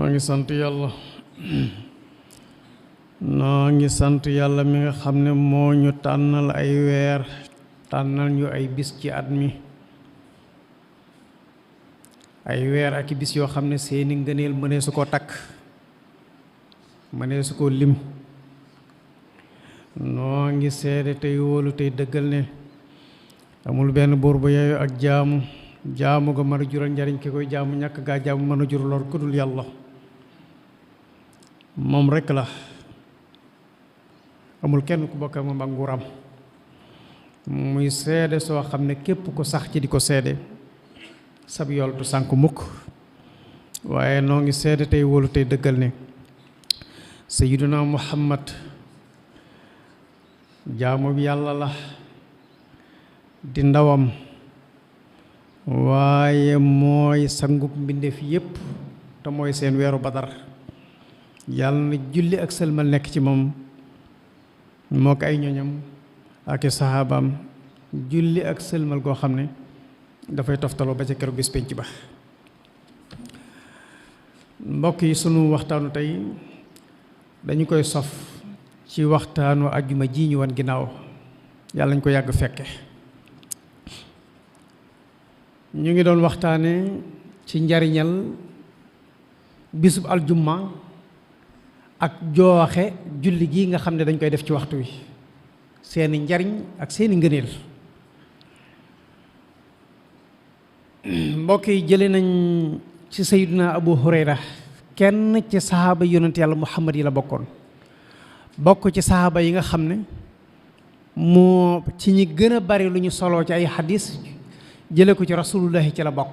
noo ngi sant yàlla noo ngi sant yàlla mi nga xam ne moo ñu tànnal ay weer tànnal ñu ay bis ci at mi ay weer ak i bis yoo xam ne seeni ngëneel mënee su ko takk mënee su ko lim noo ngi seede tey wóolu tey dëggal ne amul benn buur bu yeeyoo ak jaamu ga mën a jural njariñ ki koy jaamu ñàkk gaa jaamu mën a jur lor ku dul yàlla moom rekk la amul kenn ku bokk moom ak nguuram muy seede soo xam ne képp ko sax ci di ko seede sab yool du sànk mukk waaye noo ngi seede tey wóolu tey dëggal ne sayyiduna muhammad jaamu bi yàlla la di ndawam waaye mooy sangub mbindeef yépp te mooy seen weeru badar yàlla na julli ak sëlmal nekk ci moom moo ko ay ñoñam ak i saxaabaam julli ak sëlmal goo xam ne dafay toftaloo ba ca keroog bis penc ba mbokk yi sunu waxtaanu tey dañu koy sof ci waxtaanu ajjuma ji ñu wan ginnaaw yàlla ñu ko yàgg fekke ñu ngi doon waxtaane ci njariñal bisub aljumma ak jooxe julli gi nga xam ne dañ koy def ci waxtu wi seeni njariñ ak seeni ngëneel mbokk yi jële nañ ci sayyiduna abu hurayra kenn ci sahaaba yonent yàlla muhammad yi la bokk ci sahaaba yi nga xam ne moo ci ñi gën a bari lu ñu soloo ci ay xadis jële ko ci rasulullahi ci la bokk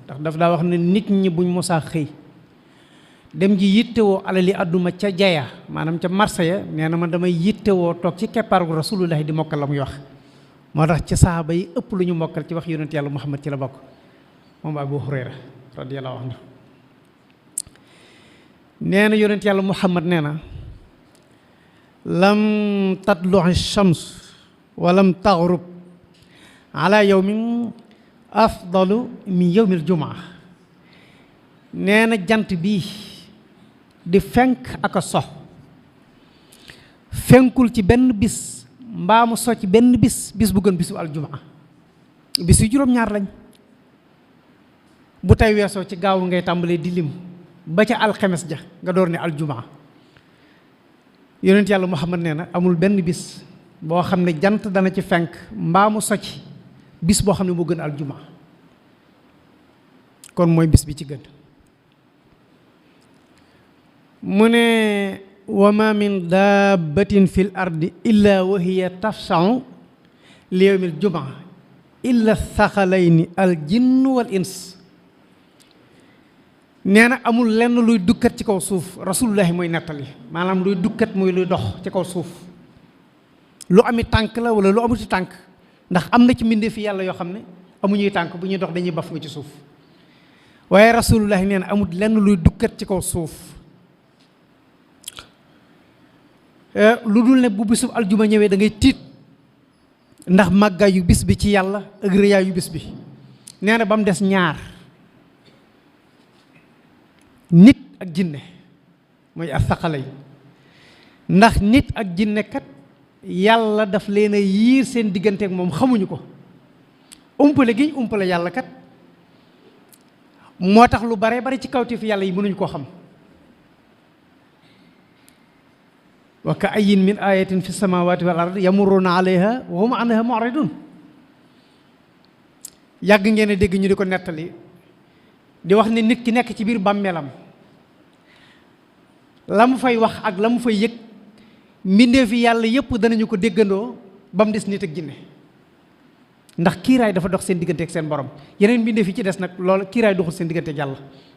ndax daf daa wax ne nit ñi buñ mosaa xëy dem ji yittewoo alali àdduma ca jaya maanaam ca marché ya nee na ma damay yittewoo toog ci keppaaru rasulullahi di mokkal la muy wax moo tax ci sahaaba yi ëpp lu ñu mokkal ci wax yonent yàlla muhammad ci la bokk moom abu hurayra radiyallahu anhu nee na yonent yàlla muhammad nee na lam tatlu'i shams wa lam taghrub ala yawmin afdalu min yawmil jumaa nee na jant bii di fenk ak a so fenkul ci benn bis mbaa mu so ci benn bis bu gën bisu aljumaa bis yu juróom-ñaar lañ bu tey weesoo ci gaawu ngay tàmbalee di lim ba ca alxemes ja nga door ne aljumaa yonent yàlla muhammad nee na amul benn bis boo xam ne jant dana ci fenk mbaa mu so ci bis boo xam ne moo gën aljumaa kon mooy bis bi ci gën mu ne wa ma min dabbatin fil ardi illa wa hiya tafsa'u li yawmil jumaa illa thaxalayni al jinn wal ins nee na amul lenn luy dukkat ci kaw suuf rasulullahi mooy nettali maanaam luy dukkat muy luy dox ci kaw suuf lu ami tànk la wala lu amuti tànk ndax am na ci mbindee fi yàlla yoo xam ne amuñuy tànk bu ñuy dox dañuy baf nga ci suuf waaye rasulullahi nee na amul lenn luy dukkat ci kaw suuf lu dul ne bu bisub aljuma ñëwee da ngay tiit ndax màggaayu bis bi ci yàlla ak rëyaayu bis bi nee na ba mu des ñaar nit ak jinne mooy asaqalay ndax nit ak jinne kat yàlla daf leen a yiir seen diggante ak moom xamuñu ko umpale gi ñu umpale yàlla kat moo tax lu bare bari ci kawteef yàlla yi mënuñu koo xam wa ka ayyin min ayatin fi samawati wal ard yamurruna alayha wa hum anha mu'ridun yàgg ngeen a dégg ñu di ko nettali di wax ne nit ki nekk ci biir bàmmeelam la mu fay wax ak la mu fay yëg mbindeef yi yàlla yépp danañu ko déggandoo ba mu des nit ak jinne ndax kiiraay dafa dox seen diggante ak seen borom yeneen mbindeef yi ci des nag loolu kiiraay doxul seen diggante ak yàlla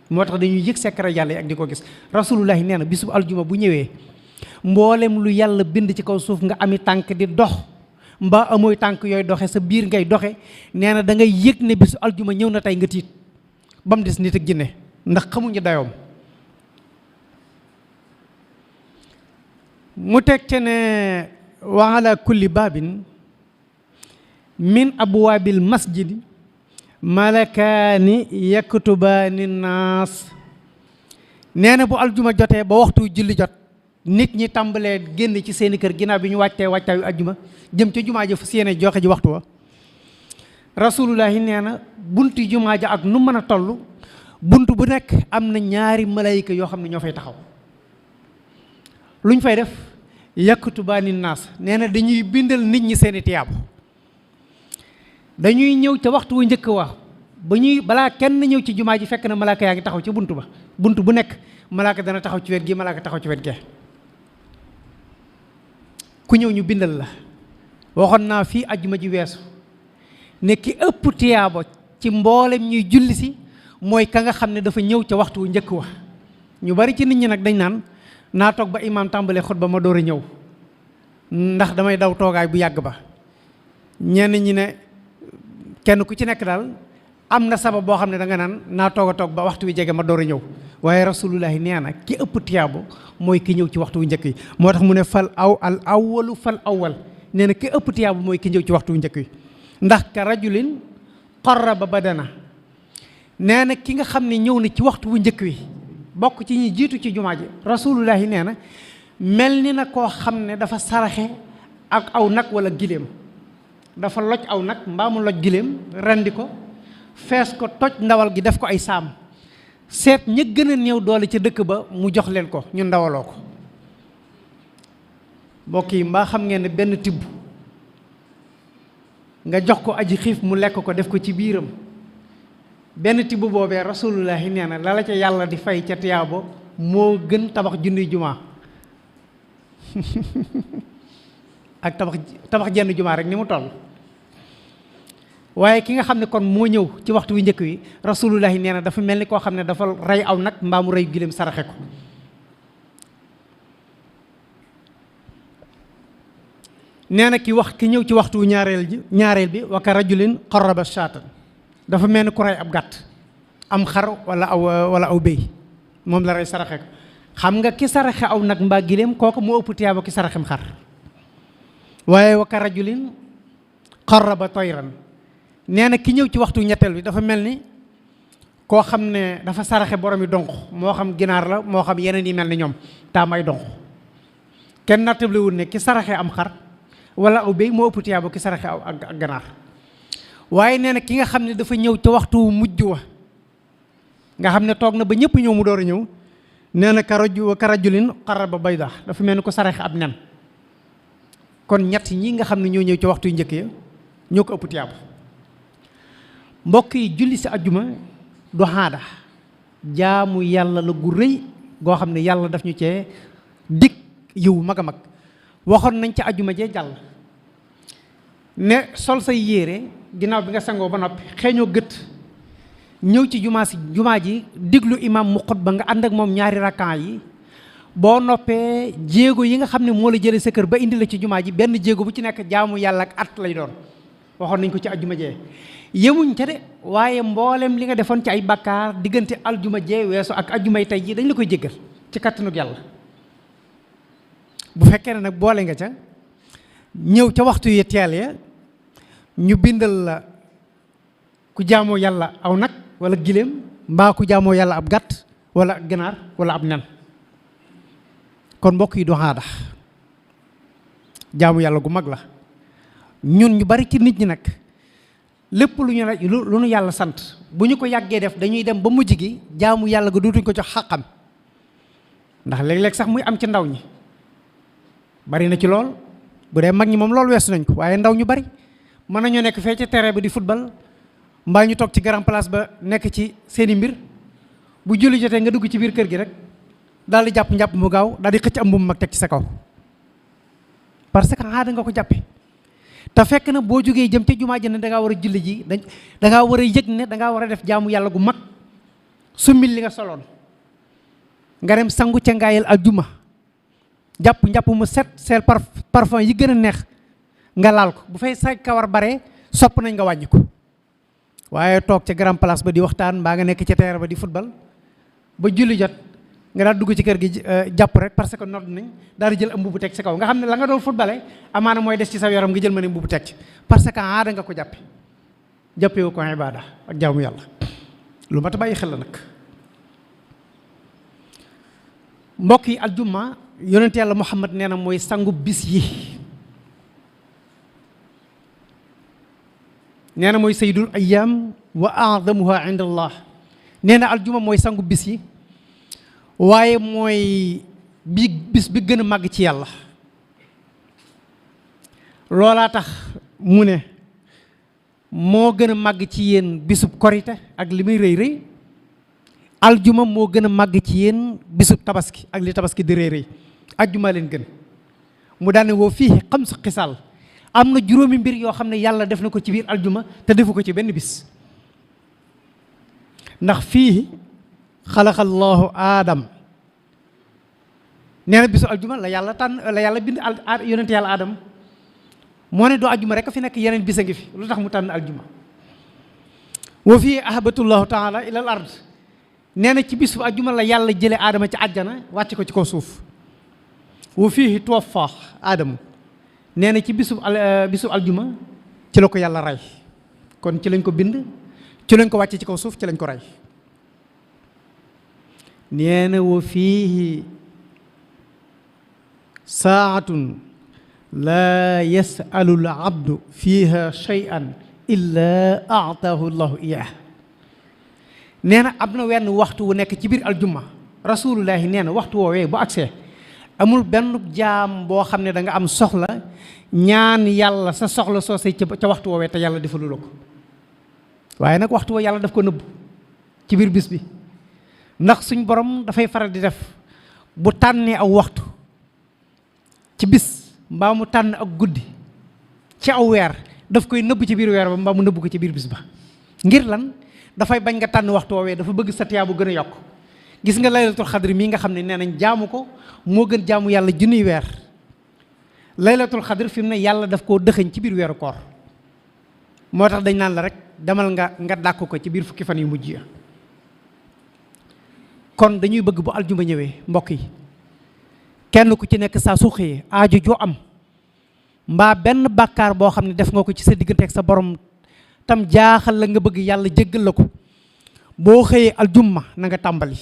moo tax dañuy yëg secret yàlla yi ak di ko gis rasulullahi nee na bisub aljuma bu ñëwee mboolem lu yàlla bind ci kaw suuf nga ami tànk di dox mbaa amooy tànk yooyu doxe sa biir ngay doxe nee na da ngay yëg ne bisu aljuma ñëw na tey nga tiit ba mu des nit ak jinne ndax xamuñu dayoom mu teg te ne wa ala kulli baabin min abwaabil masjidi malakaani yaktubaani naas nee na bu aljuma jotee ba waxtu julli jot nit ñi tàmbalee génn ci seeni kër ginnaaw bi ñu wàccee wàccaayu aljuma jëm ca jumaa ja fa séene joxe ji waxtu wa rasulullahi nee na buntu jumaa ja ak nu mën a toll bunt bu nekk am na ñaari malayka yoo xam ne ñoo fay taxaw luñ fay def yaktubaani naas nee na dañuy bindal nit ñi seeni tiyaabu dañuy ñëw ca waxtu wu njëkk wax balaa kenn ñëw ci jumaa ji fekk na malaaka yaa ngi taxaw ci bunt ba bunt bu nekk malaaka dana taxaw ci wet gi malaaka taxaw ci wet gee ku ñëw ñu bindal la waxoon naa fii ajjuma ji weesu ne ki ëpp tiyaabo ci mboolem ñuy julli si mooy ka nga xam ne dafa ñëw ca waxtu wu njëkk wa ñu bari ci nit ñi nag dañ naan naa toog ba imaam tàmbalee xutba ma door a ñëw ndax damay daw toogaay bu yàgg ba ñenn ñi ne kenn ku ci nekk daal am na sabab boo xam ne da nga naan naa toog a toog ba waxtu wi jege ma door a ñëw waaye rasulullahi nee na ki ëpp tiyaabo mooy ki ñëw ci waxtu wu njëkk yi moo tax mu ne al awwal nee na ki ëpp tiyaabo mooy ki ñëw ci waxtu wu njëkk yi ndax ka rajulin qarraba badana nee na ki nga xam ne ñëw na ci waxtu wu njëkk wi bokk ci ñi jiitu ci jumaa ji rasulullahi nee na mel ni na koo xam ne dafa saraxe ak aw nag wala giléem dafa loj aw nag mbaa mu loj giléem rendi ko fees ko toj ndawal gi def ko ay saam seet ña gën a néew doole ca dëkk ba mu jox leen ko ñu ndawaloo ko mbokk yi mbaa xam ngeen ne benn tibb nga jox ko aji xiif mu lekk ko def ko ci biiram benn tibb boobee rasulullahi nee na la ca yàlla di fay ca tiyaabo moo gën tabax junniy jumaa ak tabax jenn jumaa rek ni mu toll waaye ki nga xam ne kon moo ñëw ci waxtu wi njëkk wi rasulullahi nee na dafa mel ni koo xam ne dafa rey aw nag mbaa mu rey giléem saraxe ko nee na ki ñëw ci waxtu ñaareel bi wa ka rajulin qarraba shaatan dafa mel ni ku rey ab gàtt am xar wala aw béy moom la rey saraxe ko xam nga ki saraxe aw nag mbaa giléem kooku moo ëpp tiyaaba ki saraxem xar waaye wa ka rajulin qarraba tayran nee na ki ñëw ci waxtu ñetteel bi dafa mel ni koo xam ne dafa saraxe borom yi donq moo xam ginaar la moo xam yeneen yi mel ni ñoom taam ay donq kenn nattablewul ne ki saraxe am xar wala aw béy moo ëpp tiyaaba ki saraxe aw ak ganaar waaye nee na ki nga xam ne dafa ñëw ca waxtu mujj wa nga xam ne toog na ba ñëpp ñëw mu door a ñëw nee na karajulin qarraba bayda dafa mel ni ko saraxe ab nen kon ñett ñi nga xam ne ñoo ñëw ci waxtu yu njëkk ya ñoo ko ëpp tiyaaba mbokk yi julli si ajjuma du xaada jaamu yàlla la gu rëy goo xam ne yàlla daf ñu cee dig yiw mag a mag waxoon nañ ci ajjuma jee jàll ne sol say yére ginnaaw bi nga sangoo ba noppi xeeñoo gët ñëw ci jumaa ji diglu imam mu xutba nga ànd ak moom ñaari rakkaan yi boo noppee jéego yi nga xam ne moo la jëlee sa kër ba indi la ci jumaa ji benn jéego bu ci nekk jaamu yàlla ak at lay doon waxoon nañ ko ci ajjuma jee yemuñ ca de waaye mboolem li nga defoon ci ay bakkaar diggante aljuma jee weesu ak ajjumay tey ji dañ la koy jéggal ci kattanug yàlla bu fekkee ne nag boole nga ca ñëw ca waxtu yi teel ya ñu bindal la ku jaamoo yàlla aw nag wala giléem mbaa ku jaamoo yàlla ab gàtt wala ganaar wala ab nen kon mbokk yi du xaada jaamu yàlla gu mag la ñun ñu bari ci nit ñi nag lépp lu ñu yàlla sant bu ñu ko yàggee def dañuy dem ba mujj gi jaamu yàlla ga dootuñ ko jox xàqam ndax léeg-léeg sax muy am ci ndaw ñi bari na ci lool bu dee mag ñi moom loolu weesu nañ ko waaye ndaw ñu bari mën nañoo nekk fee ca terrain ba di football mbaa ñu toog ci grand place ba nekk ci seeni mbir bu julli jotee nga dugg ci biir kër gi rek daal di jàpp njàpp mu gaaw daal di xëcc am mbubb mag teg ci sa kaw parce que aada nga ko jàppe te fekk na boo jógee jëm ca jumaa ji ne dangaa war a julli ji dangaa war a yëg ne dangaa war a def jaamu yàlla gu mag summil li nga soloon nga dem sangu ca ngaayal aljuma jàpp njàpp mu set seel parfum yi gën a neex nga laal ko bu fay sa kawar bare sopp nañ nga wàññi ko waaye toog ca grand place ba di waxtaan mbaa nga nekk ca terrain ba di football ba julli jot nga daal dugg ci kër gi jàpp rek parce que nodd nañ daal di jël am mbubu teg ci kaw nga xam ne la nga doon footballé amaana mooy des ci sa yaram nga jël ma ne mbubu teg ci parce que aada nga ko jàppewu ko ibaada ak jaamu yàlla lu mat a bàyyi xel la nag mbokk yi aljuma yonent yàlla Muhammad nee na mooy sangu bis yi nee na mooy sayyidul ayyaam wa a'zamuha inda allah nee na aljuma mooy sangu bis yi waaye mooy bis bi gën a màgg ci yàlla loolaa tax mu ne moo gën a màgg ci yéen bisub korite ak li muy rëy rëy aljuma moo gën a màgg ci yéen bisub tabaski ak li tabaski di rëy rëy aljuma leen gën mu daane woo fii xamsu xisaal am na juróomi mbir yoo xam ne yàlla def na ko ci biir aljuma te defu ko ci benn bis ndax fii xalaqallahu aadam nee na bisu aljuma la yàlla tànn la yàlla bind yonent yàlla aadam moo ne doo aljuma rek a fi nekk yeneen bis a ngi fi lu tax mu tànn aljuma wa fii ahabatullahu taala ilal ard nee na ci bisu aljuma la yàlla jële aadama ci àjjana wàcce ko ci kaw suuf wa fii tuwaffa aadamu nee na ci bisu aljuma ci la ko yàlla rey kon ci lañ ko bind ci lañ ko wàcce ci kaw suuf ci lañ ko rey nee na wa fii saatun laa yasalu l abdu fiha shay'an illa aataahu llahu iyaah nee na am na wenn waxtu wu nekk ci biir aljuma rasulullahi nee na waxtu woowee bu agsee amul benn jaam boo xam ne da nga am soxla ñaan yàlla sa soxla soosey ca waxtu woowee te yàlla defalu la ko waaye nag waxtu woo yàlla daf ko nëbb ci biir bis bi ndax suñ borom dafay faral di def bu tànnee aw waxtu ci bis mbaa mu tànn ak guddi ci aw weer daf koy nëbb ci biir weer ba mbaa mu nëbb ko ci biir bis ba ngir lan dafay bañ nga tànn waxtu woowee dafa bëgg sa tiyaa bu gën a yokk gis nga laylatul xadri mii nga xam ne nee nañ jaamu ko moo gën jaamu yàlla junniy weer laylatul xadri fi mu ne yàlla daf koo dëxëñ ci biir weeru koor moo tax dañ naan la rek demal nga dàkk ko ci biir fukki fan yu mujj ya kon dañuy bëgg bu aljuma ñëwee mbokk yi kenn ku ci nekk saa su xëyee aajo joo am mbaa benn bàkkaar boo xam ne def nga ko ci sa diggante ak sa borom tam jaaxal la nga bëgg yàlla jéggal la ko boo xëyee aljuma na nga tàmbali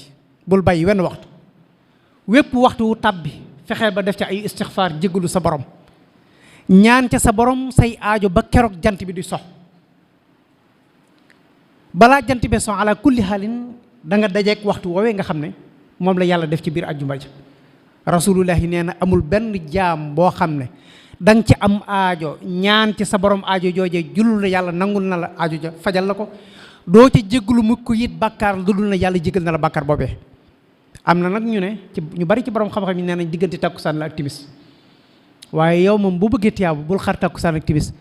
bul bàyyi wenn waxtu wépp waxtu wu tàbbi fexeel ba def ca ay istixfaar jéggalu sa borom ñaan ca sa borom say aajo ba keroog jant bi di sox balaa jant bi sox ala kulli xaalin da nga dajeek waxtu woowee nga xam ne moom la yàlla def ci biir aljuma ja rasulullahi nee na amul benn jaam boo xam ne danga ci am aajo ñaan ci sa borom aajo joojee julul na yàlla nangul na la aajo ja fajal la ko doo ci jéggalu mukk it bàkkaar lu dul na yàlla jégal na la bàkkaar boobee am na nag ñu bari ci borom xam-xam yi nee nañ diggante takkusaan la ak timis waaye yow moom bu bëggee tiyaabu bul xar takkusaan ak timis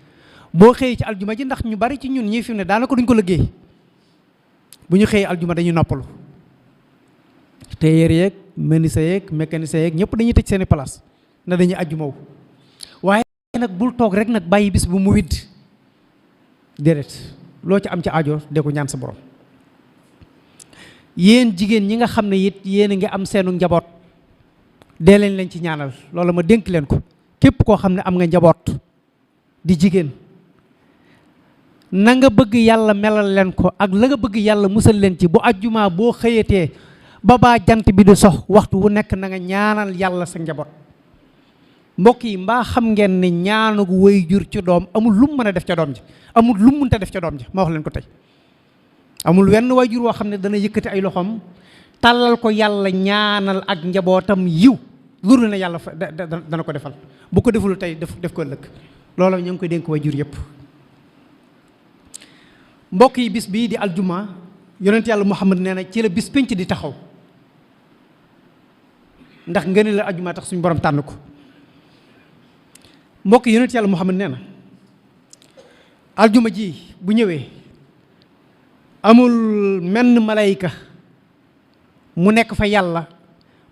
boo xëyee ci aljuma ji ndax ñu bari ci ñun ñii fi mu ne daanaka duñ ko liggéey bu ñu xëyee aljuma dañuy noppalu tailleur yeeg menuisier yeeg mécanicien yeeg ñëpp dañuy tëj seeni place na dañuy ajjumaw waaye nag bul toog rek nag bàyyi bis bu mu widd déedéet loo ci am ci aajo de ko ñaan sa borom yéen jigéen ñi nga xam ne it yéen a ngi am seenu njaboot dee leen ci ñaanal loolu ma dénk leen ko képp koo xam ne am nga njaboot di jigéen na nga bëgg yàlla melal leen ko ak la nga bëgg yàlla musal leen ci bu ajjuma boo xëyatee ba baa jant bi di sox waxtu wu nekk na nga ñaanal yàlla sa njaboot mbokk yi mbaa xam ngeen ne ñaanagu way jur ci doom amul lu mu mën a def ca doom ji amul lu mu mënta def ca doom ji ma wax leen ko tey amul wenn way jur woo xam ne dana yëkkati ay loxoom tàllal ko yàlla ñaanal ak njabootam yiw loolu na yàlla dana ko defal bu ko deful tey def ko ëllëg loolu ñu ngi koy dénk way jur yëpp mbokk yi bis bii di aljuma yonent yàlla Muhammad nee na ci la bis pénc di taxaw ndax ngeen la aljuma tax suñu borom tànn ko mbokk yi yonent yàlla Muhammad nee na aljuma ji bu ñëwee amul menn malayka mu nekk fa yàlla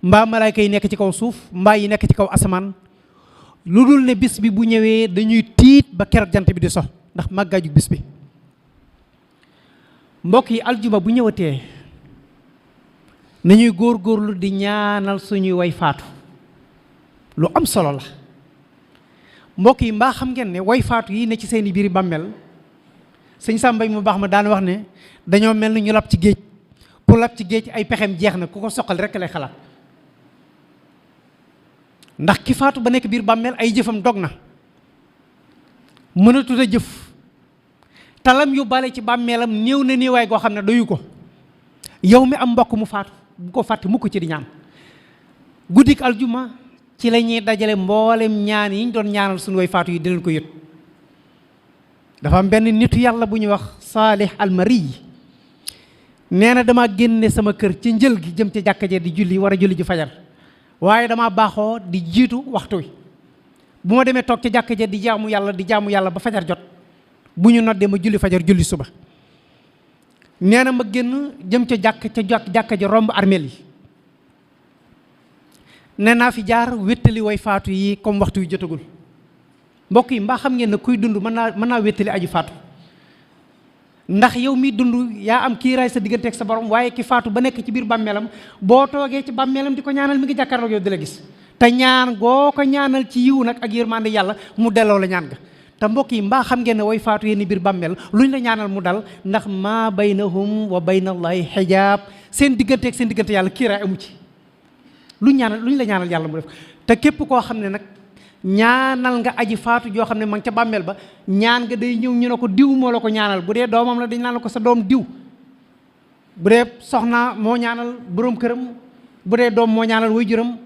mbaa malayka yi nekk ci kaw suuf mbaa yi nekk ci kaw asamaan lu dul ne bis bi bu ñëwee dañuy tiit ba keroog jant bi di sox ndax màggaaju bis bi mbokk yi aljuma bu ñëwatee nañuy góorgóorlu di ñaanal suñuy way faatu lu am solo la mbokk yi mbaa xam ngeen ne way faatu yi ne ci seeni biiri bàmmeel sëñ Sàmbay mu baax ma daan wax ne dañoo mel ni ñu lab ci géej ku lab ci géej ay pexem jeex na ku ko soqal rek lay xalaat ndax ki faatu ba nekk biir bàmmeel ay jëfam dog na mënatut a jëf talam yu bale ci bàmmeelam néew na néewaay goo xam ne doyu ko yow mi am mbokk mu faatu bu ko fàtte mukk ci di ñaan guddik aljuma ci la ñuy dajale mboolem ñaan yi ñu doon ñaanal suñu way faatu yi di leen ko yët dafa am benn nitu yàlla bu ñuy wax Saalih Almari yi nee na dama génne sama kër ci njël gi jëm ci jàkka ja di julli war a julli ji fajar waaye dama baaxoo di jiitu waxtu wi bu ma demee toog ci jàkka ja di jaamu yàlla ba fajar jot bu ñu noddee ma julli fajar julli suba nee na ma génn jëm ca jàkka ja romb armeel yi nee naa fi jaar wéttali way faatu yi comme waxtu wi jotagul mbokk yi mbaa xam ngeen ne kuy dund mën naa wéttali aju faatu ndax yow mi dund yaa am kiiraay sa digganteeg sa borom waaye ki faatu ba nekk ci biir bàmmeelam boo toogee ci bàmmeelam di ko ñaanal mi ngi jàkkaarloog yow di la gis te ñaan goo ko ñaanal ci yiw nag ak yërmande yàlla mu delloo la ñaan ga te mbokk yi mbaa xam ngeen ne way faatu yéen biir bàmmeel luñ la ñaanal mu dal ndax maa baynahum wa baynallahi xijaab seen diggante yàlla kiiraay amu ci luñ la ñaanal yàlla mu def te képp koo xam ne nag ñaanal nga aji faatu joo xam ne ma ngi ca bàmmeel ba ñaan nga day ñëw ñu ne ko diw moo la ko ñaanal bu dee doomam la dañ naan la ko sa doom diw bu dee soxna moo ñaanal boroom këram bu dee doom moo ñaanal waajuram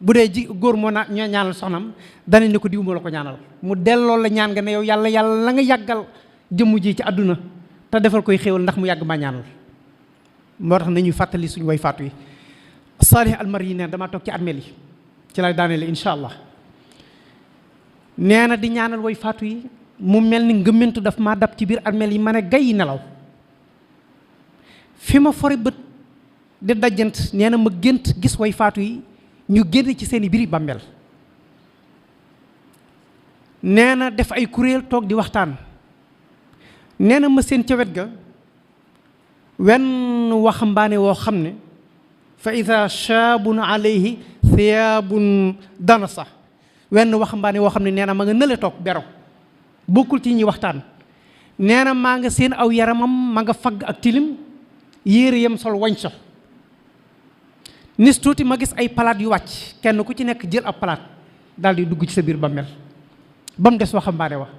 bu dee góor moo ñaanal soxnam danañ ne ko diw moo la ko ñaanal mu delloo la ñaan nga ne yow yàlla la nga yàggal jëmm ji ci àdduna te defal koy xéewal ndax mu yàgg maa ñaanal moo tax nañuy fàttali suñu way faatu yi Saalih Almari yi ne dama toog ci armeel yi ci lay daanele incha allah nee na di ñaanal way faatu yi mu mel ni ngëmmentu daf maa dab ci biir armeel yi ma ne gay nelaw fi ma fori bët di dajjant nee na ma gént gis way faatu yi ñu génn ci seeni biir bàmmeel nee na def ay kuréel toog di waxtaan nee na ma seen ca wet ga wenn waxambaane woo xam ne fa ida shaabun alayhi thiyaabun danasa wenn waxambaane woo xam ne nee na ma nga nële toog bero bokkul ci ñi waxtaan nee na maa nga seen aw yaramam ma nga fagg ak tilim yére yam sol wañ so nis tuuti ma gis ay palaat yu wàcc kenn ku ci nekk jël ab palaat daal di dugg ci sa biir bàmmeel ba mu des waxambaane wax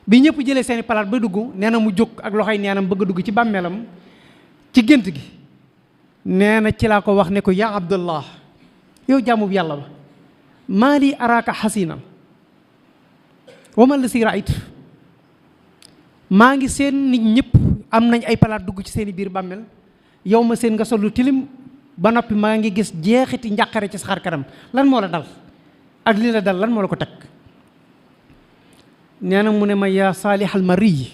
bi ñëpp jëlee seeni palaat ba dugg nee na mu jóg ak loxoy neenam bëgg a dugg ci bàmmeelam ci gént gi nee na ci laa ko wax ne ko yaa abdallah yow jaamub yàlla ba maa lii araaka xasinan wa man la si raayit maa ngi seen nit ñëpp am nañ ay palaat dugg ci seeni biir bàmmeel yow ma seen nga sollu tilim ba noppi maa ngi gis jeexiti njàqare ci sa xar kanam lan moo la dal ak li la dal lan moo la ko teg nee na mu ne ma yaa Saalih Almari yi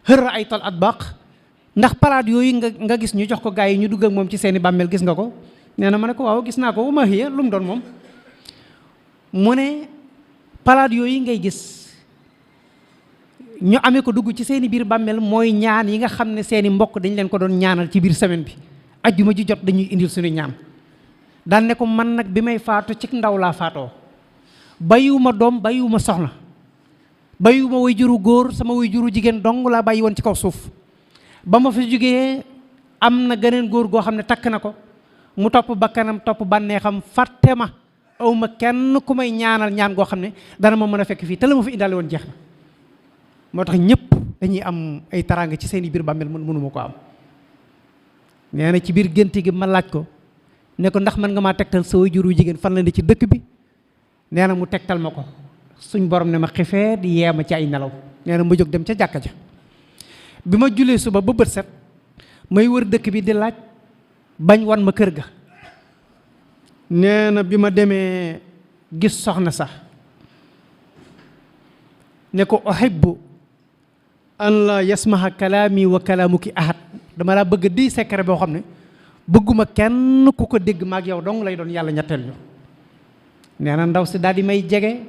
xër ay tal at baq ndax palaat yooyu nga gis ñu jox ko gaa yi ñu dugg ak moom ci seeni bàmmeel gis nga ko nee na ma ne ko waaw gis naa ko uma hiya lu mu doon moom mu ne palaat yooyu ngay gis ñu amee ko dugg ci seeni biir bàmmeel mooy ñaan yi nga xam ne seeni mbokk dañ leen ko doon ñaanal ci biir semaine bi ajjuma ji jot dañuy indil suñu ñaan daan ne ko man nag bi may faatu ci ndaw laa faatoo bayiwuma doom bayiwuma soxna bayiwuma way juru góor sama way juru jigéen dong laa bàyyi woon ci kaw suuf ba ma fi jógee am na geneen góor goo xam ne takk na ko mu topp bakkanam topp bànneexam fàtte ma awma kenn ku may ñaanal ñaan goo xam ne dana ma mën a fekk fii te la ma fi indaale woon jeex na moo tax ñëpp dañuy am ay taraanga ci seeni biir bàmmeel mënuma ko am nee na ci biir gént gi ma laaj ko ne ko ndax mën nga maa tegtal sa waajur wu jigéen fan la ne ci dëkk bi nee na mu tegtal ma ko suñ borom ne ma xifee di yeema ci ay nelaw nee na ma jóg dem ca jàkka ja bi ma julee suba ba bët set may wër dëkk bi di laaj bañ wan ma kër ga nee na bi ma demee gis soxna sax ne ko uhibbu an la yasmaha kalaami wa kalaamuki ahad dama laa bëgg di secret boo xam ne bëgguma kenn ku ko dégg maag yow dong lay doon yàlla ñetteel ñu nee na ndaw si daal di may jege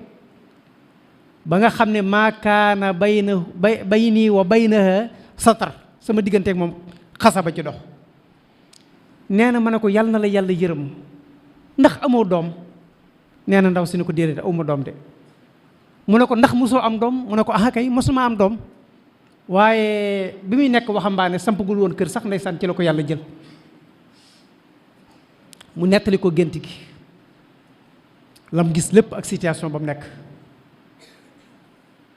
ba nga xam ne maa kaana bayni wa baynaha satar sama digganteeg moom xasaba ci dox nee na ma ne ko yàlla na la yàlla yërëm ndax amoo doom nee na ndaw si ne ko déedéet awma doom de mu ne ko ndax mosoo am doom mu ne ko ah kay mosuma am doom waaye bi muy nekk waxambaane sampagul woon kër sax ndeysaan ci la ko yàlla jël mu nettali ko gént gi lam gis lépp ak situation ba mu nekk.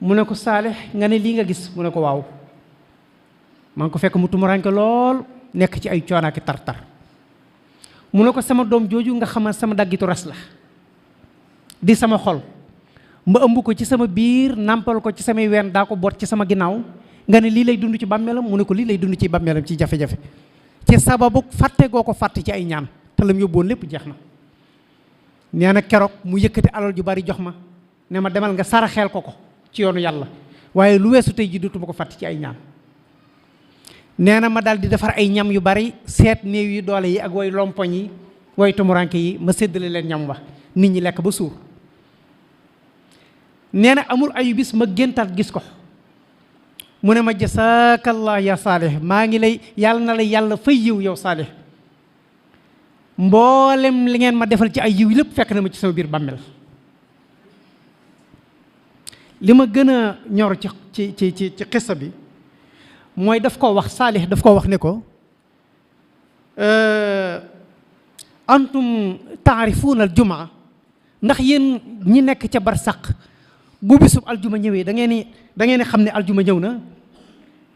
mu ne ko Saalix nga ne lii nga gis mu ne ko waaw maa ngi ko fekk mu tumuraanke lool nekk ci ay coonaaki tar-tar. mu ne ko sama doom jooju nga xamal sama daggitu res la di sama xol ma ëmb ko ci sama biir nàmpal ko ci samay ween daa ko boot ci sama ginnaaw nga ne lii lay dund ci bàmmeelam mu ne ko lii lay dund ci bàmmeelam ci jafe-jafe ci sababu fàtte goo ko fàtte ci ay ñaan te lam yóbboon lépp jeex na. nee na keroog mu yëkkati alal ju bari jox ma ne ma demal nga saraxeel ko ci yoonu yàlla waaye lu weesu tey ji dutuma ko fàtte ci ay ñaan. nee na ma daal di defar ay ñam yu bari seet néew yi doole yi ak way lompoñ yi way tumuranke yi ma séddale leen ñam wax nit ñi lekk ba suur. nee na amul ayu bis ma géntaat gis ko mu ne ma jasaakallah ya Saalix maa ngi lay yàlla na la yàlla fay yiw yow Saalix mboolem li ngeen ma defal ci ay yiw lépp fekk na ma ci sama biir bàmmeel. li ma gën a ñor ci xissa bi mooy daf ko wax Saalix daf ko wax ne ko antum taarifuuna al jumaa ndax yéen ñi nekk ca barsaq bu bisub aljuma ñëwee da ngeen xam ne aljuma ñëw na.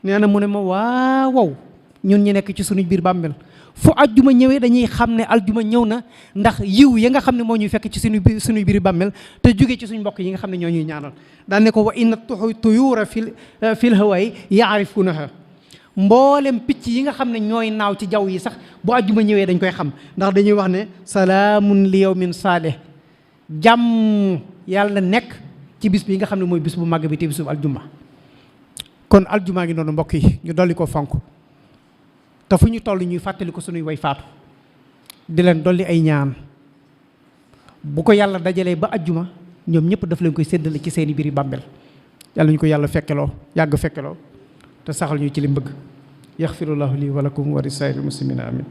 nee na mu ne ma waaw ñun ñi nekk ci suñu biir bàmmeel fu aljuma ñëwee dañuy xam ne aljuma ñëw na ndax yiw ya nga xam ne moo ñuy fekk ci suñu biir bàmmeel te jóge ci suñu mbokk yi nga xam ne ñoo ñuy ñaanal. daan ne ko wa inna tuyuura fil hawaay yaarifuunaha mboolem picc yi nga xam ne ñooy naaw ci jaww yi sax bu aljuma ñëwee dañ koy xam ndax dañuy wax ne salaamun li yawmin saalih jàmm yàlla nekk ci bis bi nga xam ne mooy bis bu màgg bi te bisu aljuma. kon aljuma ngi noonu mbokk yi ñu dolli ko fonk te fu ñu toll ñuy fàttali ko suñuy way faatu di leen dolli ay ñaan bu ko yàlla dajalee ba aljuma ñoom ñëpp daf leen koy séddale ci seeni biiri bàmmeel. yàlla ñu ko yàlla fekkeloo yàgg fekkeloo te saxal ñu ci li mbëgg yaxfirullahu li wa lakum wa lisaa'iril muslimina amin